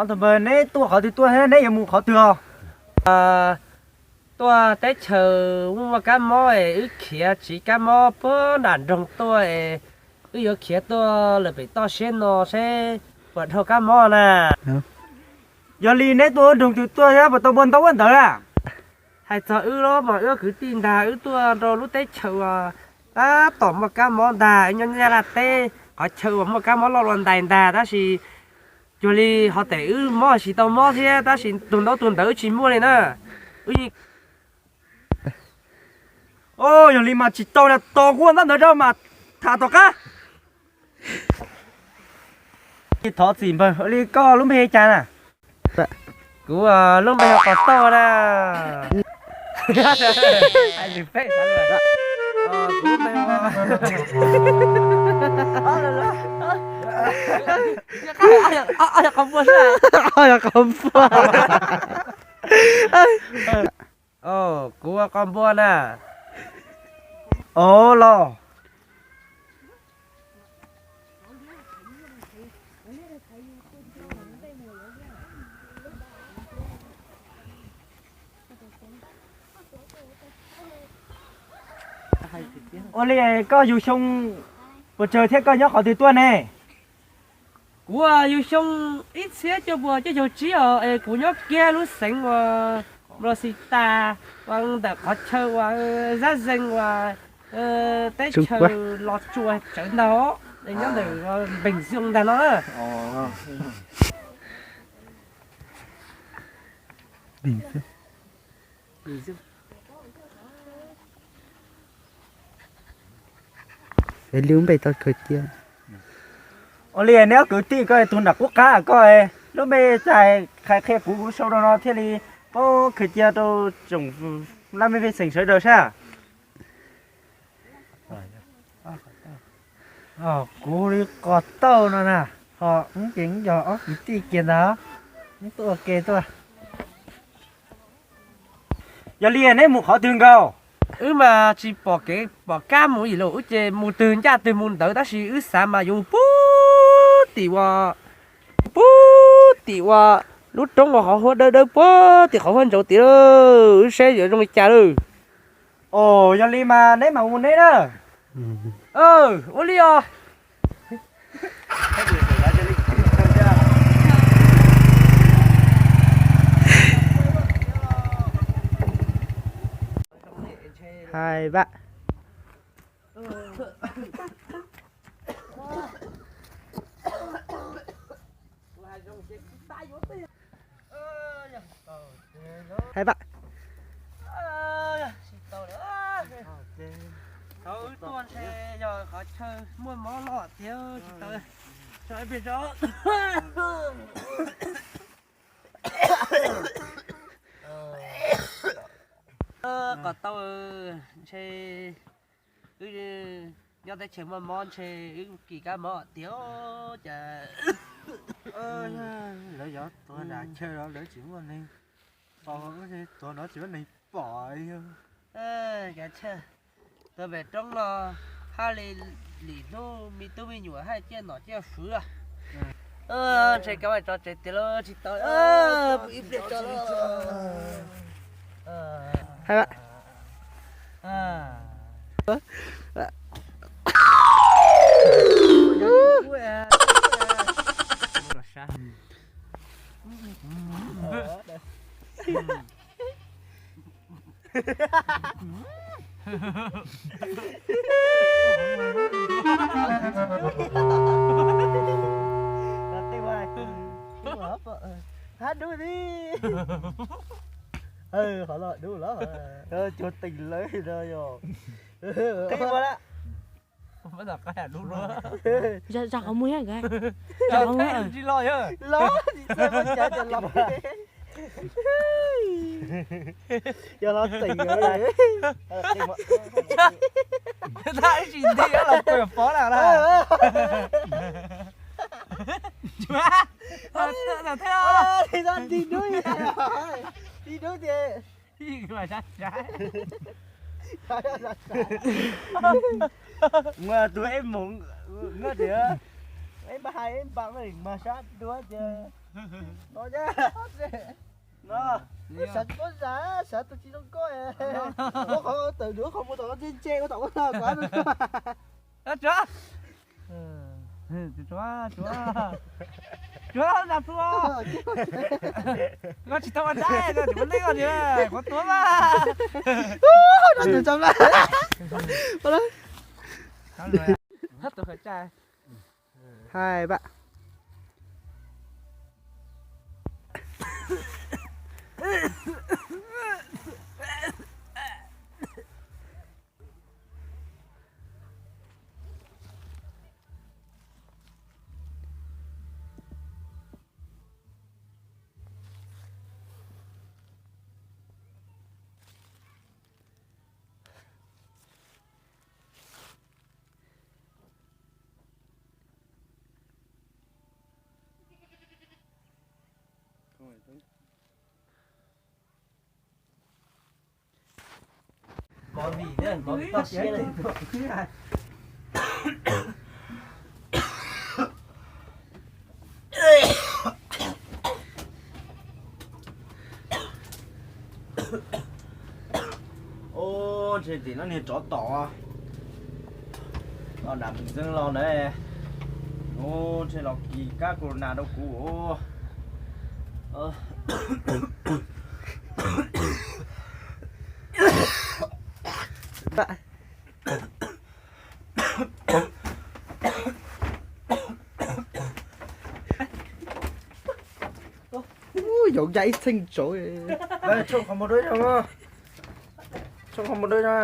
Ob tug npawg, neb tuaj qhov twg tuaj thiab neb yuav mus qhov twg os? Tuaj teb chaws muaj kab mob es wb khiav tsiv kab mob puag nram nroog tuaj es wb yuav khiav tuaj lawm pem toj siab no seb puas dhau kab mob na. Yog li neb tuaj ua nroog twg tuaj thiab puas tau npua ntau ua ntawd na? Hais txog wb los mas wb kwv tij ntag, wb tuaj rau lub teb chaws uas tab tom muaj kab mob ntag, nyob Nyab Laj teb qhov chaw uas muaj kab mob loj luaj ntais ntag, tab sis cuag li ho tem wb mob tsis tau mob thiab, tab sis tus ntaub tus ntawv wb tsis muaj li na. Wb yeej, o, yog li mas tsis tau na, tos kuv ua ntaub ntawv rau mas tham tom qab. Thov txim npawg, ua li koj lub npe cas na? Kuv lub npe hu Qos Tauj na. Kuv lub npe hu, o, yog qhov npua xwb, o, yog qhov npua. O, kuv ua qos npua na. O, los. Ua li koj yug xyoo puas tsawg thiab koj nyob qhov twg tuaj ne? Kuv yug xyoo ib txhiab cuaj puas cuaj caug tsib os, es kuv nyob kiag lub xeev uas Nplog Xis Tas, uas ntawm qhov chaw uas Zab Zeeg uas teb chaws Los Tsuas tsawv ntag, es nyob ntawm Npeeg Xyooj ntag no. Lub npe tau khaws cia. Ua li neb ob kwv tij, koj tus nram qub qab, koj lub npe txais qhia kuv, kuv sau rau no thiaj li paub khaws cia rau tsoom laj mej pej xeem sawv daws saib. Kuv hu li Qos Tauj no na, ho wb ces wb yog ob kwv tij kiag ntag, wb tuaj ua ke tuaj. Yog li neb mus qhov twg nkaus? Wb mas tsis pom kev pom kab mus ib los, wb ces mus twg ncaj twg mus ntawd, tab sis wb xav mas yuav mus puag tim uas, puag tim uas lub roob uas qhov huab dawb dawb puag tim qhov huab ntsaud tid, wb saib yuav zoo li cas lawm. O, yog li mas neb mam mus neb na. Ua li os. Hais Vam. Hais Vam. Thaum wb tuaj ntshe yog qhov chaw muaj mob loj tiag, tsis tau tso ib pliag tso. Qos Tauj, ntshe wb nyob teb chaws muaj mob ntshe wb kis kab mob tiag cas. Lawv yuav tuav nram chaw los lawv tsis muaj neeg pom, tuav no tsis muaj neeg pom. Tuav pem roob no haj li lim hnub me tub me nyuam haj ciaj nom ciaj fwv. Ntshe kab vaj tso tsev tiag los tsis tau, ib pliag tso. Hab dub li. Qhov no dub los. Cuag teem lawv no yog. Qhib ua la. Zam qhov muag thiab nkawd. Zam qhov muag. Los tsis txawj muaj chaw los. Yog los teem lawv. Tab sis nti los pw pov na. Nti dub, nti dub tias. Tus eb moov, eb npaj hais eb npaj mas sab duab tias. No, no, xav tsis paub zam, xav tus tsis zoo nkauj. Ua qhov tawm ntawm qhov muag tom ntse ntse ua tom ua no kuv. Tsuav, tsuav, tsuav, tsuav na tsuav. Koj tsis tau ua dab, koj tsis muaj neej koj tsis ua tuav mas. Hai ba. Ub, ntshe tim no niag tsov tom, los nram Pem Xeeb los na. Ub, ntshe los kis kab corona rau kuv. Ub, yauv ya ib txheej tsauv. Tshooj qhov muag dua, tshooj qhov muag dua.